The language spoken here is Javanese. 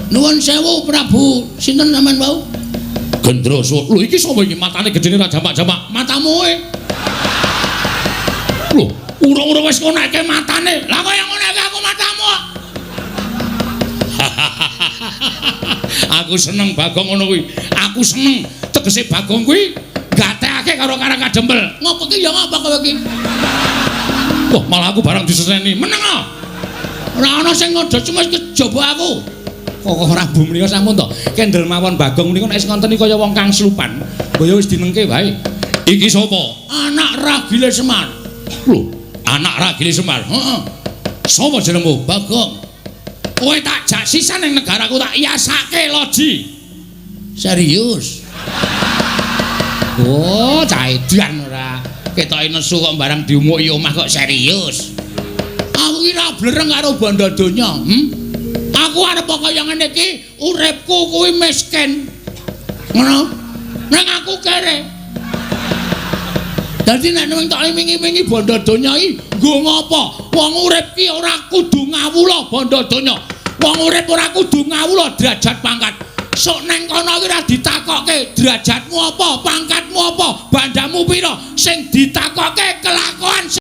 Nuwun sewu Prabu, sinten sampean wau? Gendroso. Lho iki sapa iki matane gedene ra jamak-jamak? Matamu e. Lho, urung-urung wis ngonekke matane. Lah kaya ngonekke aku matamu. Aku seneng Bagong ngono kuwi. Aku seneng tegese Bagong kuwi gatekake karo Karang Kadempel. Ngopo ki ya ngapa kowe iki? Wah, malah aku barang diseseni. Meneng ah. Ora ana sing ngodo cuma kejaba aku. Kok Prabu menika sampun to. Kendel mawon Bagong menika nek wis ngonteni kaya wong kang slupan. Mbaya wis dinengke wae. Iki sapa? Anak Ragile Semar. Lho, anak Ragile Semar. Heeh. Sapa jenengmu? Bagong. Kowe tak jak sisan ning negaraku tak yasake loji. Serius. Oh, cah edan ora. Ketoke nesu kok barang diumuki omah kok serius. Aku ki ra blereng karo bondo donya, Aku arep kaya ngene iki, uripku kuwi miskin. Ngono. Nang aku kere. Dadi nek nang tok iming-imingi bondo donya iki nggo ngopo? Wong urip ki ora kudu ngawula bondo donya. Wong urip ora kudu ngawula derajat pangkat. Sok neng kono ki ora ditakokke derajatmu apa, pangkatmu apa, bandamu pira. Sing